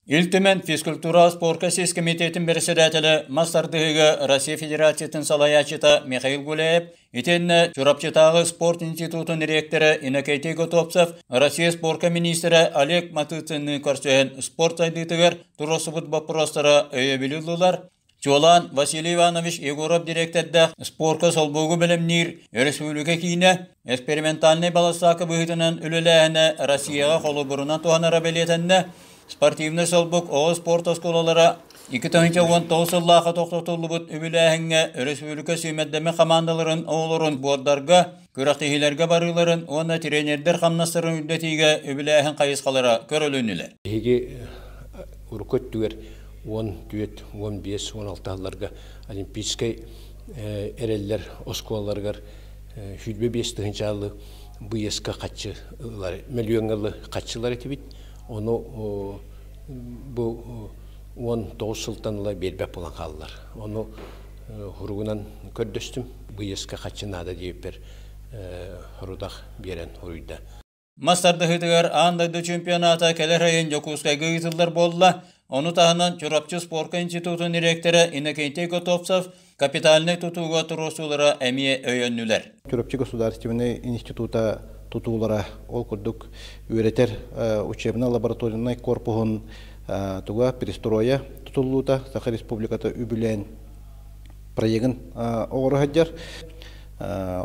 Ил Түмэн физкультура спорка сис комитетин бэрэссэдээтэлэ мас тардыһыыга Россия Федерациятын салайааччыта Михаил Гуляев итиэннэ Чурапчытааҕы спорт институтун дириэктэрэ Иннокентий Готовцев Россия спорка миниистирэ Олег Матыцинныын көрсүһэн спорт сайдыытыгар туруорсубут боппуруостара өйөбүлү ыллылар. Чуолаан Василий Иванович Егоров дириэктэрдээх спорка солбугу бэлэмниир өрөспүүбүлүкэ киинэ экспериментальнай балассаакы быһыытынан үлэлээһинэ Россияҕа холобурунан туһанара бэлиэтэннэ. Спортивнай солбук оҕо спорт оскуолалара 2019 сыллаахха тохтотуллубут үбүлээһиҥҥэ өрөспүүбүлүкэ сүүмэрдэммит хамаандаларын оҕолорун буордарга, күрэхтэһиилэргэ барыыларын уонна тренердэр хамнастарын үрдэтиигэ үбүлээһин хайысхалара көрүлүннүлэр. Биһиги урукку өттүгэр 14, 15, 16 сылларга олимпийскай эрэллэр оскуолаларыгар 25 тыһыынчаалы быйаска хаччы ылар, мөлүйүөҥҥэ ылы хаччылар этибит. Ону бу 19 сылтан ыла биэрбэт буолан хааллар. Ону хуругунан көрдөстүм. Быйаска хаччы наада диэбиппэр хорудах биэрэн хоруйда. Мас тардыһыытыгар аан дойду чемпионата кэлэр айын Дьокуускайга ыытыллар буолла. Ону таһынан Чурапчы спорка институтун дириэктэрэ Иннокентий Готовцев капитальнай тутууга туруорсуулара эмиэ өйөннүлэр. Чурапчы государственнай института тутуулара ол курдук үөрэтэр учебно-лабораторнай корпуһун туга перестроя тутуллуута Саха Республиката үбүлээн проегын оҕоро сылдьар.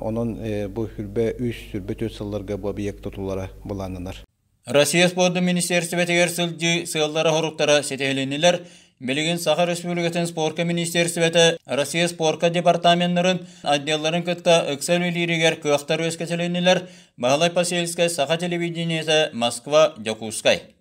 Онон бу сүрбэ үс, сүрбэ түөрт сылларга бу объект тутуллара былааннанар. Россия спордун министиэристибэтигэр сылдьыы сыаллара-соруктара ситиһилиннилэр. Билигин Саха Республикатын спорка министиэристибэтэ Россия спорка департаменнарын отделларын кытта ыкса үлэлииригэр кыахтар үөскэтилиннилэр. Баһылай Посельскай, Саха телевидениетэ, Москва, Дьокуускай.